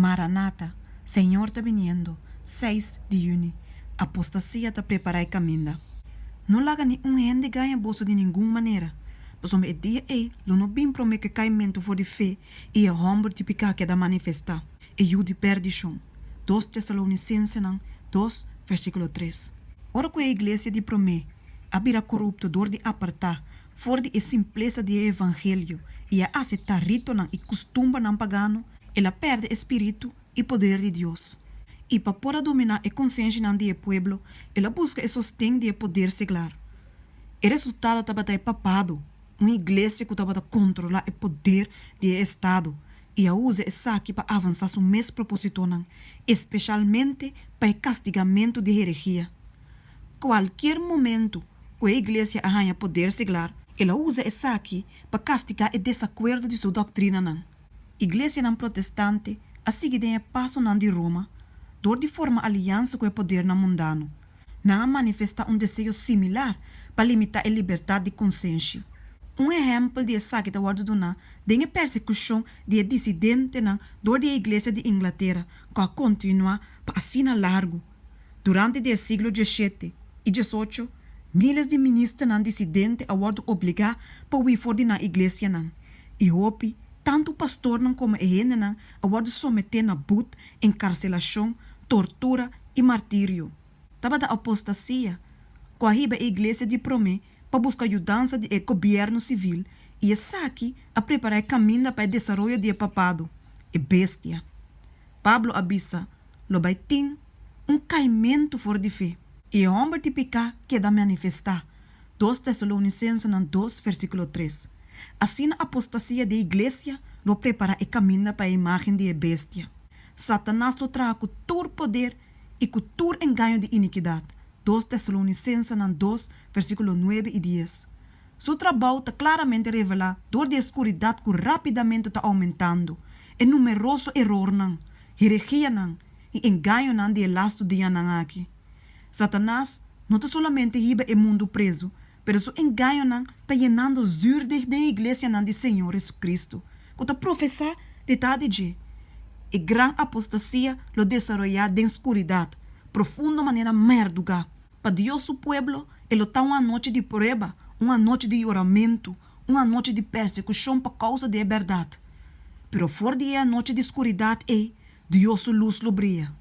Maranata, Señor ta biniendo, seis di yüni, Apostasia ta prepará e kaminda. No laga ni un hende gaña boso di ningun manera, pasobra e dia ei lo no bin promé ku e kaimentu for di fe i e hòmber di piká keda manifestá, e yu di pèrdishon. Dos Tesalonisensenan dos, versíkulo tres. Ora ku e iglesia di promé a bira korupto dor di apartá for di e simplesa di e evangelio i a aseptá ritonan i kustumbernan pagano, el a pèrdè e spiritu i poder di Dios. I pa por a dominá e konsenshanan di e pueblo, el a buska e sosten di e poder seglar. E resultado tabata e papado, un iglesia ku tabata kontrolá e poder di e estado i a usa esaki pa avansá su mes propósitonan, espeshalmente pa e kastigamentu di heregia. Kualkier momentu ku e iglesia a haña poder seglar, el a usa esaki pa kastigá e desakuerdo di su doktrinanan. Iglesianan protestante a sigui den e pasonan di Roma dor di forma aliansa ku e podernan mundano. Nan a manifestá un deseo similar pa limitá e libertat di konsenshi. Un ehèmpel di esaki ta wòrdu duná den e persekushon di e disidentenan dor di e Iglesia di Inglatera ku a kontinuá pa asina largu. Durante di e siglo diesshete i diesocho, míles di ministernan disidente a wòrdu obligá pa hui for di nan iglesianan, i hopi, tantu pastornan komo e hendenan, a wòrdu someté na but, enkarselashon, tortura i martirio. Tabata apostasia ku a hiba e iglesia di promé pa buska yudansa di e gobièrnu sivil i esaki a prepará e kaminda pa e desaroyo di e papado, e bestia. Pablo a bisa, Lo bai tin un kaimentu for di fe. I e hòmber di piká keda manifestá, Dos Tesalonisensenan dos, versíkulo tres. Asina apostasia di e iglesia lo prepará e kaminda pa e imágen di e bestia. Satanas lo traha ku tur poder i ku tur engaño di inikidat, Dos Tesalonisensenan dos, versíkulo nuebe i dies. Su trabou ta klaramente revelá dor di e skuridat ku rápidamente ta oumentando, e numeroso erornan, heregianan i engañonan di e lastu dianan aki. Satanas no ta solamente hiba e mundu prezu, pero su engañonan ta yenando zürdeg den e iglesianan di Señor Jesucristo, ku ta profesá di ta di dje. E gran apostasia lo desaroyá den skuridat profundo manera mèrdugá. Pa Dios su pueblo, e lo ta un anochi di prueba, un anochi di yoramentu, un anochi di persekushon pa kousa di e bèrdat. Pero for di e anochi di skuridat ei, Dios su lus lo bria.